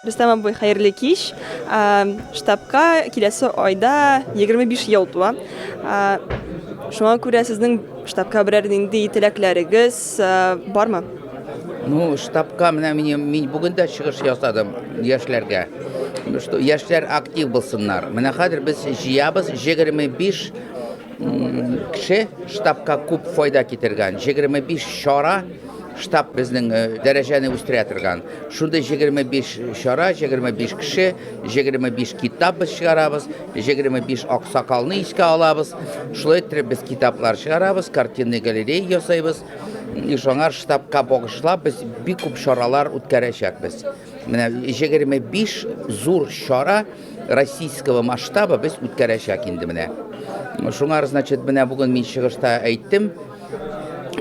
Рөстәм абый, хәерле кич. Штабка киләсе айда 25 ел тула. Шуңа күрә сезнең штабка берәр нинди теләкләрегез бармы? Ну, штабка менә мин, мин бүген дә чыгыш ясадым яшьләргә. Что яшьләр актив булсыннар. Менә хәзер без җыябыз 25 кеше штабка күп файда китергән. 25 чара Штаб безнең дәрәҗәне үстерә торган. Шундый 25 чара, 25 кеше, 25 китап без чыгарабыз, 25 аксакалны искә алабыз. Шулай иттереп без китаплар чыгарабыз, картинный галерея ясайбыз. И шуңар штабка багышлап без бик күп чаралар үткәрәчәкбез. Менә 25 зур чара российского масштаба без үткәрәчәк инде менә. Шуңар, значит, менә бүген мин чыгышта әйттем,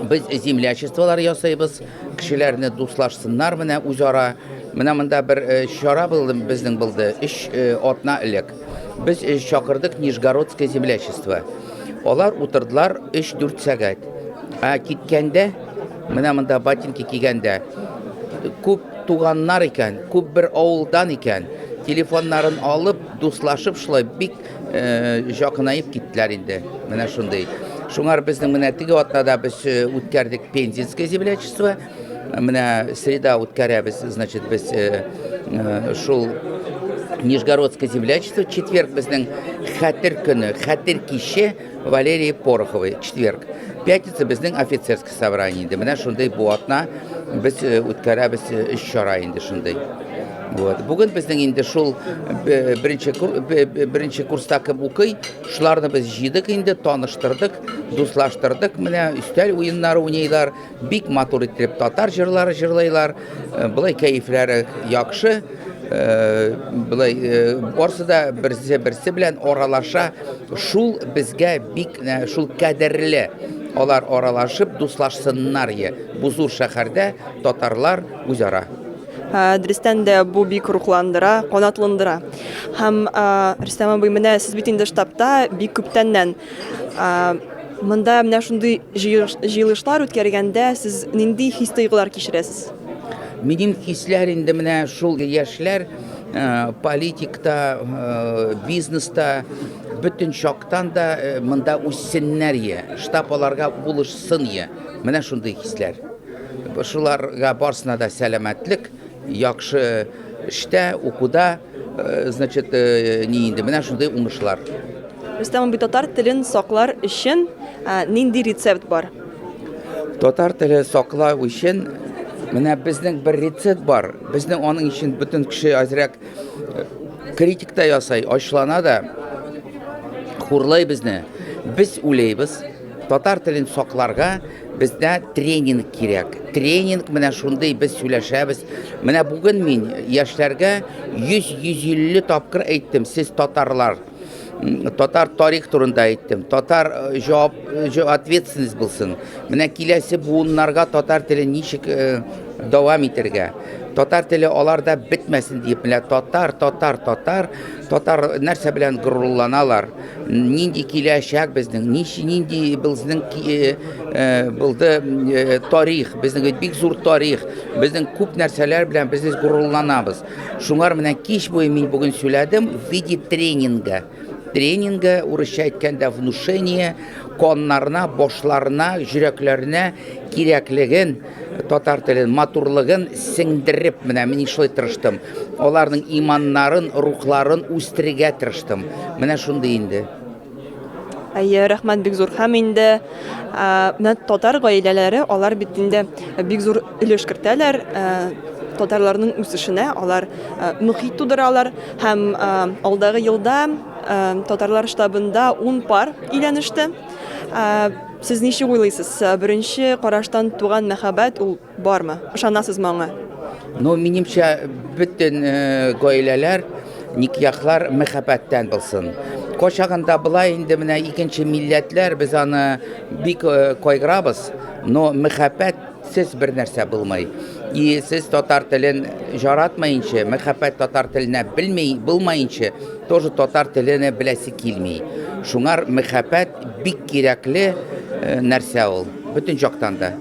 Без землячестволар ясыйбыз, кешеләрне дуслашсыннар менә үзара. Менә монда бер э, чара булды, безнең булды, өч э, атна элек. Без э, чакырдык Нижегородское землячество. Алар утырдылар 3-4 сәгать. Ә киткәндә, менә монда ботинки кигәндә, күп туганнар икән, күп бер авылдан икән. Телефоннарын алып, дуслашып шулай бик Җакынаеп киттеләр инде. Менә шундый. Шуңар безнең менә теге атнада без үткәрдек Пензенское землячество. Менә среда үткәрәбез, значит, без шул Нижегородское землячество. Четверг безнең хәтер көне, хәтер киче Валерии Пороховой. Четверг. Пятница безнең офицерское собрание инде. Менә шундый бу атна без үткәрәбез өч чара инде шундый. Вот. Бүген безнең инде шул беренче, беренче курста кем укый, шуларны без җыйдык инде, таныштырдык, дуслаштырдык. Менә өстәл уеннары уйныйлар, бик матур итеп татар җырлары җырлыйлар. Э, болай кәефләре яхшы. Э, болай э, барсы да берсе берсе белән аралаша. Шул безгә бик шул кадерле. Алар аралашып дуслашсыннар. Бу зур шәһәрдә татарлар үзара. Дөрестән дә бу бик рухландыра, канатландыра. Һәм Рөстәм абый, менә сез бит инде штабта бик күптәннән. Монда менә шундый җыелышлар үткәргәндә сез нинди хис-тойгылар кичерәсез? Минем хисләр инде менә шул яшьләр политикта, бизнеста бөтен чактан да монда үссеннәр е, штаб аларга булышсын е. Менә шундый хисләр. Шуларга барсына да сәламәтлек, яхшы эштә, укуда, э, значит, э, ни инде, менә шундый уңышлар. Рөстәм абый, татар телен саклар өчен э, нинди рецепт бар? Татар теле саклау өчен менә безнең бер рецепт бар. Безнең аның өчен бөтен кеше әзрәк критик та ясай, ачулана да, хурлый безне. Без уйлыйбыз, татар телен сакларга Бездә тренинг кирәк. Тренинг менә шундый без сөйләшәбез. Менә бүген мин яшьләргә 100-150 тапкыр әйттем, сез татарлар. Татар тарих турында әйттем. Татар э, җавап э, ответственность булсын. Менә киләсе буыннарга татар телен ничек э, дәвам итәргә. Татар теле аларда бетмәсен диеп, менә татар, татар, татар, татар нәрсә белән горурланалар. Нинди киләчәк безнең, нинди безнең э, э, булды э, тарих, безнең бит бик зур тарих, безнең күп нәрсәләр белән без горурланабыз. Шуңар менә кич буе мин бүген сөйләдем в виде тренинга. Тренинга, урысча әйткәндә, внушение, каннарына, башларына, йөрәкләренә кирәклеген, татар телен матурлыгын сеңдереп, менә мин шулай тырыштым. Аларның иманнарын, рухларын үстерергә тырыштым. Менә шундый инде. Әйе, рәхмәт бик зур. Һәм инде менә татар гаиләләре, алар бит инде бик зур өлеш кертәләр татарларның үсешенә, алар мохит тудыралар һәм алдагы елда татарлар штабында 10 пар өйләнеште. Сез ничек уйлыйсыз, беренче караштан туган мәхәббәт ул бармы? Ышанасызмы аңа? Ну, минемчә, бөтен гаиләләр, никяхлар мәхәббәттән булсын. Кайчагында болай инде менә икенче милләтләр, без аны бик кайгырабыз, но мәхәббәтсез бер нәрсә булмый. И сез татар телен яратмаенча, мәхәббәт татар теленә белми, булмаенча, тоже татар телене беләсе килми. Шуңар мәхәббәт бик кирәкле э, нәрсә ул, бөтен жактан да.